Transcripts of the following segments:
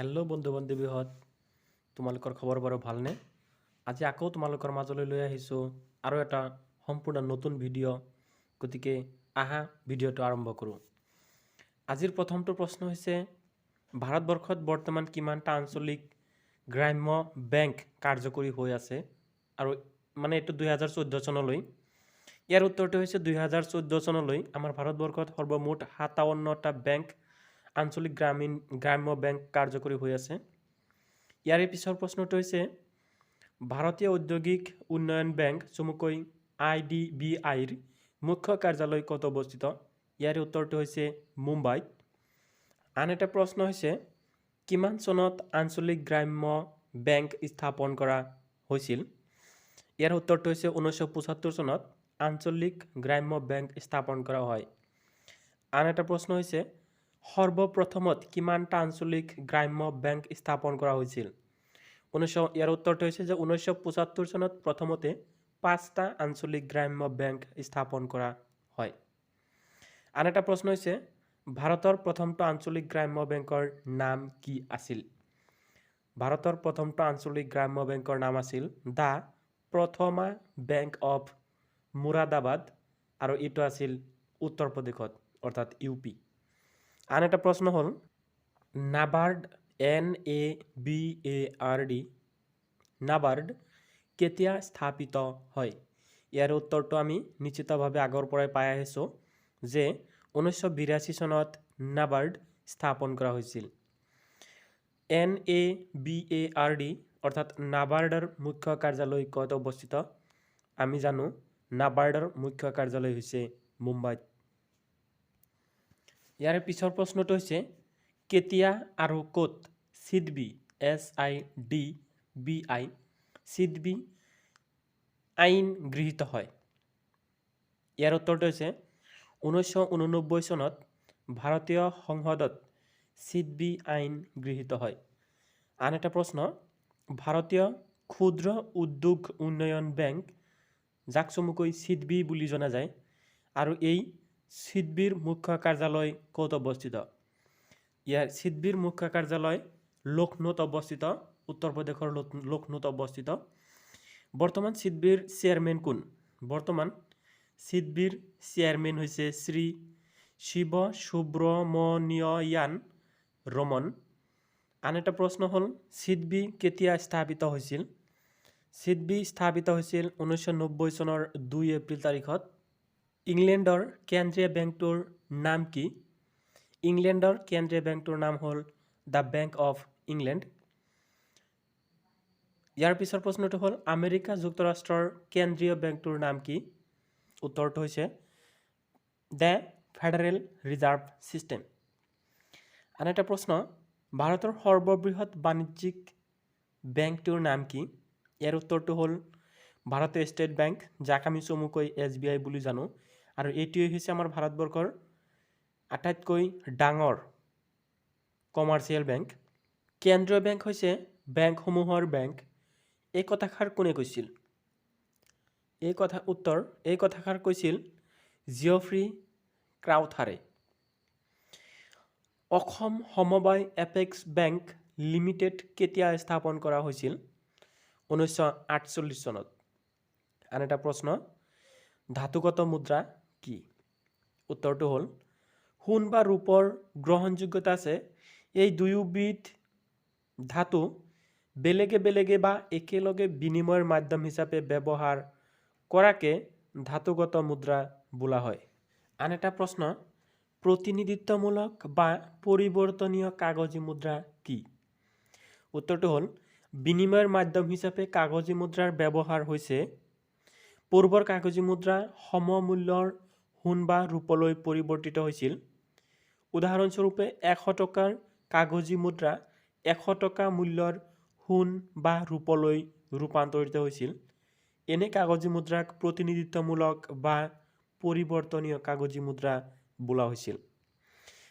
Hello' বন্ধু বান্ধৱীহঁত, তোমালোকৰ খবৰ বাৰু ভালনে? আজি আকৌ তোমালোকৰ মাজলৈ লৈ আহিছোঁ আৰু এটা সম্পূৰ্ণ নতুন ভিডিঅ'। গতিকে আহা, ভিডিঅ'টো আৰম্ভ কৰোঁ। আজিৰ প্ৰথমটো প্ৰশ্ন হৈছে, ভাৰতবৰ্ষত বৰ্তমান কিমানটা আঞ্চলিক গ্ৰাম্য বেংক কাৰ্যকৰী হৈ আছে আৰু মানে এইটো 2014 চনলৈ? ইয়াৰ উত্তৰটো হৈছে, 2014 চনলৈ আমাৰ ভাৰতবৰ্ষত সৰ্বমুঠ 57টা বেংক, আঞ্চলিক গ্ৰাম্য বেংক কাৰ্যকৰী হৈ আছে। ইয়াৰে পিছৰ প্ৰশ্নটো হৈছে, ভাৰতীয় ঔদ্যোগিক উন্নয়ন বেংক, চমুকৈ আই ডি বি আইৰ মুখ্য কাৰ্যালয় ক'ত অৱস্থিত? ইয়াৰ উত্তৰটো হৈছে মুম্বাইত। আন এটা প্ৰশ্ন হৈছে, কিমান চনত আঞ্চলিক গ্ৰাম্য বেংক স্থাপন কৰা হৈছিল? ইয়াৰ উত্তৰটো হৈছে, 1975 চনত আঞ্চলিক গ্ৰাম্য বেংক স্থাপন কৰা হয়। আন এটা প্ৰশ্ন হৈছে, সৰ্বপ্ৰথমত কিমানটা আঞ্চলিক গ্ৰাম্য বেংক স্থাপন কৰা হৈছিল? ইয়াৰ উত্তৰটো হৈছে যে 1975 চনত প্ৰথমতে পাঁচটা আঞ্চলিক গ্ৰাম্য বেংক স্থাপন কৰা হয়। আন এটা প্ৰশ্ন হৈছে, ভাৰতৰ প্ৰথমটো আঞ্চলিক গ্ৰাম্য বেংকৰ নাম কি আছিল? ভাৰতৰ প্ৰথমটো আঞ্চলিক গ্ৰাম্য বেংকৰ নাম আছিল the Prathama bank of Moradabad আৰু এইটো আছিল উত্তৰ প্ৰদেশত, অৰ্থাৎ ইউ পি। আন এটা প্ৰশ্ন হ'ল, নাবাৰ্ড, এনএবিএআৰডি, নাবাৰ্ড কেতিয়া স্থাপিত হয়? ইয়াৰ উত্তৰটো আমি নিশ্চিতভাৱে আগৰ পৰাই পাই আহিছোঁ যে 1982 চনত নাবাৰ্ড স্থাপন কৰা হৈছিল। এনএবিএআৰডি অৰ্থাৎ নাবাৰ্ডৰ মুখ্য কাৰ্যালয় ক'ত অৱস্থিত? আমি জানো, নাবাৰ্ডৰ মুখ্য কাৰ্যালয় হৈছে মুম্বাইত। ইয়াৰ পিছৰ প্ৰশ্নটো হৈছে, কেতিয়া আৰু ক'ত চিডবি, এছআইডিবিআই, চিডবি আইন গৃহীত হয়? ইয়াৰ উত্তৰটো হৈছে, 1989 চনত ভাৰতীয় সংসদত চিডবি আইন গৃহীত হয়। আন এটা প্ৰশ্ন, ভাৰতীয় ক্ষুদ্ৰ উদ্যোগ উন্নয়ন বেংক, যাক চমুকৈ চিডবি বুলি জনা যায়, আৰু এই চিডবিৰ মুখ্য কাৰ্যালয় ক'ত অৱস্থিত? ইয়াৰ চিডবিৰ মুখ্য কাৰ্যালয় লক্ষ্ণৌত অৱস্থিত, উত্তৰ প্ৰদেশৰ লক্ষ্ণৌত অৱস্থিত। বৰ্তমান চিডবিৰ চেয়াৰমেন কোন? বৰ্তমান চিডবিৰ চেয়াৰমেন হৈছে শ্ৰী শিৱ সুব্ৰমণিয়ান ৰমন। আন এটা প্ৰশ্ন হ'ল, চিডবি কেতিয়া স্থাপিত হৈছিল? চিডবি স্থাপিত হৈছিল 1990 চনৰ 2 এপ্ৰিল তাৰিখত। ইংলেণ্ডৰ কেন্দ্ৰীয় বেংকটোৰ নাম কি? ইংলেণ্ডৰ কেন্দ্ৰীয় বেংকটোৰ নাম হ'ল the bank of England. ইয়াৰ পিছৰ প্ৰশ্নটো হ'ল, আমেৰিকা যুক্তৰাষ্ট্ৰৰ কেন্দ্ৰীয় বেংকটোৰ নাম কি? উত্তৰটো হৈছে the federal reserve system. আন এটা প্ৰশ্ন, ভাৰতৰ সৰ্ববৃহৎ বাণিজ্যিক বেংকটোৰ নাম কি? ইয়াৰ উত্তৰটো হ'ল ভাৰতীয় ষ্টেট বেংক, যাক আমি চমুকৈ এছ বি আই বুলি জানো আৰু এইটোৱে হৈছে আমাৰ ভাৰতবৰ্ষৰ আটাইতকৈ ডাঙৰ কমাৰ্চিয়েল বেংক। কেন্দ্ৰীয় বেংক হৈছে বেংকসমূহৰ বেংক, এই কথাষাৰ কোনে কৈছিল? এই কথা উত্তৰ, এই কথাষাৰ কৈছিল জিঅ'ফ্ৰী ক্ৰাউথাৰে। অসম সমবায় এপেক্স বেংক লিমিটেড কেতিয়া স্থাপন কৰা হৈছিল? 1948 চনত। আন এটা প্ৰশ্ন, ধাতুগত মুদ্ৰা কি? উত্তৰটো হ'ল, সোণ বা ৰূপৰ গ্ৰহণযোগ্যতা আছে। এই দুয়োবিধ ধাতু বেলেগে বেলেগে বা একেলগে বিনিময়ৰ মাধ্যম হিচাপে ব্যৱহাৰ কৰাকে ধাতুগত মুদ্ৰা বোলা হয়। আন এটা প্ৰশ্ন, প্ৰতিনিধিত্বমূলক বা পৰিৱৰ্তনীয় কাগজী মুদ্ৰা কি? উত্তৰটো হ'ল, বিনিময়ৰ মাধ্যম হিচাপে কাগজী মুদ্ৰাৰ ব্যৱহাৰ হৈছে। পূৰ্বৰ কাগজী মুদ্ৰা সমমূল্যৰ সোণ বা ৰূপলৈ পৰিৱৰ্তিত হৈছিল। উদাহৰণস্বৰূপে, 100 টকাৰ কাগজী মুদ্ৰা 100 টকা মূল্যৰ সোণ বা ৰূপলৈ ৰূপান্তৰিত হৈছিল। এনে কাগজী মুদ্ৰাক প্ৰতিনিধিত্বমূলক বা পৰিৱৰ্তনীয় কাগজী মুদ্ৰা বোলা হৈছিল।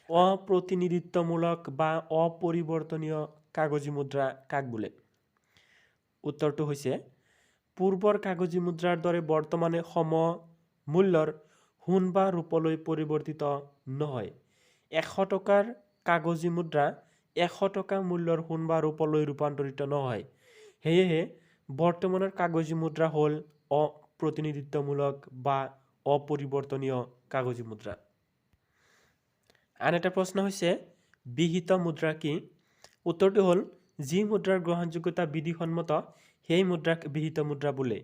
অপ্ৰতিনিধিত্বমূলক বা অপৰিৱৰ্তনীয় কাগজী মুদ্ৰা কাক বোলে? উত্তৰটো হৈছে, পূৰ্বৰ কাগজী মুদ্ৰাৰ দৰে বৰ্তমানে সম মূল্যৰ সোণ বা ৰূপলৈ পৰিৱৰ্তিত নহয়। 100 টকাৰ কাগজী মুদ্ৰা 100 টকা মূল্যৰ সোণ বা ৰূপলৈ ৰূপান্তৰিত নহয়। সেয়েহে বৰ্তমানৰ কাগজী মুদ্ৰা হ'ল অপ্ৰতিনিধিত্বমূলক বা অপৰিৱৰ্তনীয় কাগজী মুদ্ৰা। আন এটা প্ৰশ্ন হৈছে, বিহিত মুদ্ৰা কি? উত্তৰটো হ'ল, যি মুদ্ৰাৰ গ্ৰহণযোগ্যতা বিধিসন্মত, সেই মুদ্ৰাক বিহিত মুদ্ৰা বোলে।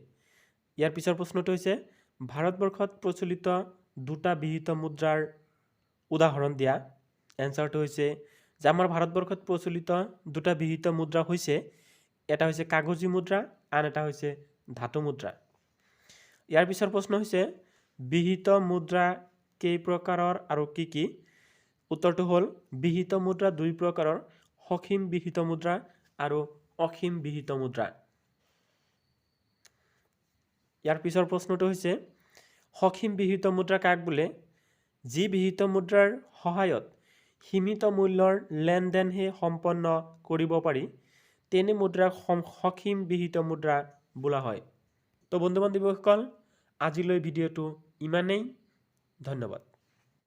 ইয়াৰ পিছৰ প্ৰশ্নটো হৈছে, ভাৰতবৰ্ষত প্ৰচলিত দুটা বিহিত মুদ্ৰাৰ উদাহৰণ দিয়া। এনচাৰটো হৈছে যে আমাৰ ভাৰতবৰ্ষত প্ৰচলিত দুটা বিহিত মুদ্ৰা হৈছে, এটা হৈছে কাগজী মুদ্ৰা, আন এটা হৈছে ধাতু মুদ্ৰা। ইয়াৰ পিছৰ প্ৰশ্ন হৈছে, বিহিত মুদ্ৰা কেই প্ৰকাৰৰ আৰু কি কি? উত্তৰটো হ'ল, বিহিত মুদ্ৰা দুই প্ৰকাৰৰ, সসীম বিহিত মুদ্ৰা আৰু অসীম বিহিত মুদ্ৰা। ইয়াৰ পিছৰ প্ৰশ্নটো হৈছে, সসীম বিহিত মুদ্ৰা কাক বোলে? যি বিহিত মুদ্ৰাৰ সহায়ত সীমিত মূল্যৰ লেনদেনহে সম্পন্ন কৰিব পাৰি, তেনে মুদ্ৰাক সসীম বিহিত মুদ্ৰা বোলা হয়। তো বন্ধু বান্ধৱীসকল, আজিলৈ ভিডিঅ'টো ইমানেই। ধন্যবাদ।